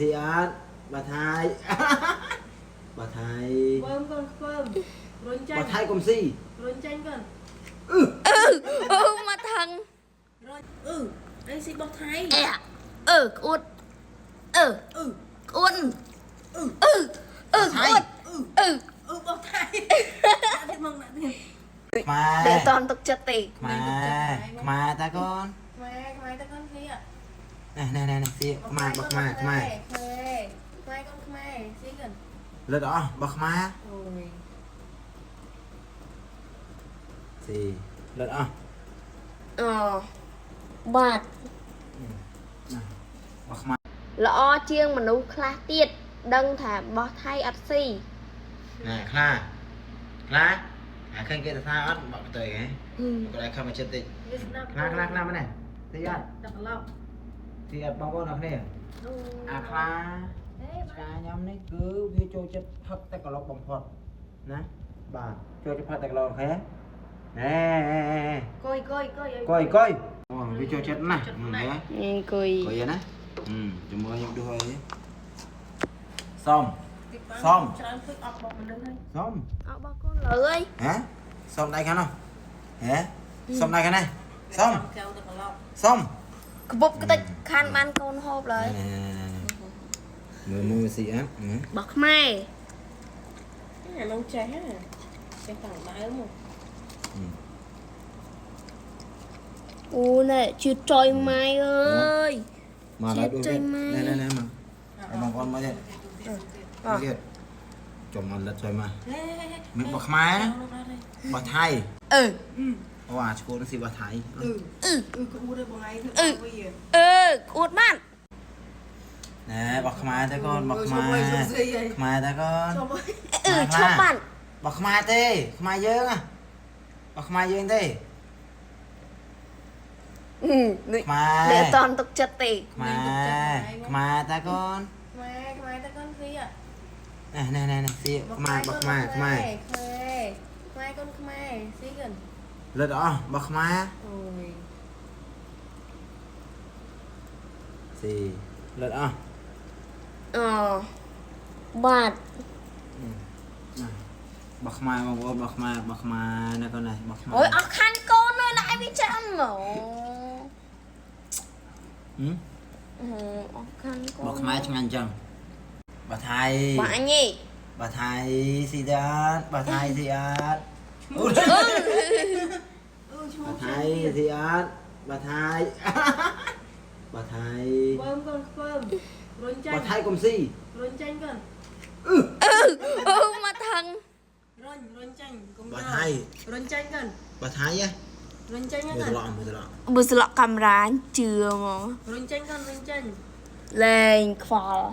ស៊ីអត់បើថៃ បើថៃ ខ្ពើមកូនខ្ពើមរុញចាញ់ បើថៃកុំស៊ី រុញចាញ់កូន អឺ អឺមកថឹង រុញអឺអញស៊ីបោះថៃ អែអឺក្អួតអឺ អឺ ក្អួតអឺអឺក្អួតអឺ អឺបោះថៃដាក់ទៀតមកដាក់ទៀត ខ្មែរ តែតន់ទុកចិត្តទេ ខ្មែរខ្មែរតាកូន ខ្មែរខ្មែរទៅកូនស៊ី នេះនេះនេះស៊ីខ្មែរបើខ្មែរខ្មែរ ខ្មែរខ្មែរកូនខ្មែរស៊ីកូន លិតអស់បើខ្មែរ អូយ ស៊ីលិតអស់ អូបាទ បើខ្មែរ ល្អជាងមនុស្សខ្លះទៀតដឹងថាបោះថៃអត់ស៊ី ណែខ្លាខ្លាអាឃើញគេទៅថាអត់បកទៅហ៎ក៏ដែរខំមកចិត្តតិច វាស្ដាប់ ខ្លាខ្លាខ្លាមែនទេស៊ីអត់ ទឹកឡប់ ស៊ីអត់បងប្អូនអរគ្នា អូ អាខ្លាឆ្កាញ៉ាំនេះគឺវាចូលចិត្តផឹកតែក្លុកបំផុតណាបាទចូលចិត្តផឹកតែក្លុកអូខេណែ កុយកុយកុយ កុយកុយអូវាចូលចិត្តណាស់មើលហ៎ អង្គុយក ុយណាជាមួយខ្ញុំដួសអីសុំ សុំ ច្រើនភ្លេចអត់បោះមនុស្សហើយ សុំ អត់បោះកូនលើអី ហ៎សុំដៃខាងនោះហ៎សុំដៃខាងនេះសុំ កែវទឹកឡប់ សុំ ក្បុបក្តិចខានបានកូនហូបឡើយ មើលមើលស៊ីអត់ បោះខ្មែរ អានោះចេះហ่ะចេះតាំងដើមមក អូណែជឿចុយម៉ាយអើយ មកដល់ដួសទៀតណែណែណែមកឲ្យបងប្អូនមកទៀតទៀតចំអត់លិតចុយមក ហេ មានបោះខ្មែរណាបោះថៃ អឺ អូអាឈួនស៊ីបោះថៃ អឺ អឺ អឺក្បួនបងឯងធ្វើវា អឺក្អួតបាន ណែបោះខ្មែរទេកូនបោះខ្មែរខ្មែរទេកូន ចូលមក អឺឈប់បាន បោះខ្មែរទេខ្មែរយើងហ៎បោះខ្មែរយើងទេ អឺនេះ ខ្មែរ តែតន់ទុកចិត្តទេ ខ្មែរខ្មែរតាកូន ខ្មែរខ្មែរទៅកូនស៊ី ណែណែណែណែស៊ីខ្មែរបោះខ្មែរខ្មែរ ខ្មែរខ្មែរកូនខ្មែរស៊ីកូន លិតអស់បោះខ្មែរ អូយ ស៊ីលិតអស់ អូបាទ បោះខ្មែរបងប្អូនបោះខ្មែរបោះខ្មែរណាកូនណាបោះខ្មែរ អូយអស់ខានកូនហើយណាឯងវាចាំហ្មង ហឹម អស់ខានកូន បោះខ្មែរឆ្ងាញ់អញ្ចឹងបោះថៃ បាទអញឯង បោះថៃស៊ីទេអត់បោះថៃស៊ីអត់អូ អឺឈ្មោះ បោះថៃស៊ីអត់បោះថៃបោះថៃ ខ្ពើមកូនខ្ពើមរុញចាញ់ បោះថៃកុំស៊ី រុញចាញ់កូន អឺ អឺអឺមកថឹង រុញរុញចាញ់កុំ បោះថៃ រុញចាញ់កូន បោះថៃហ៎ រុញចាញ់ មើល កូន ត្រឡប់មើលត្រឡប់ បើស្លក់កាមេរ៉ាជឿហ្មង រុញចាញ់កូនរុញចាញ់ លែងខ្វល់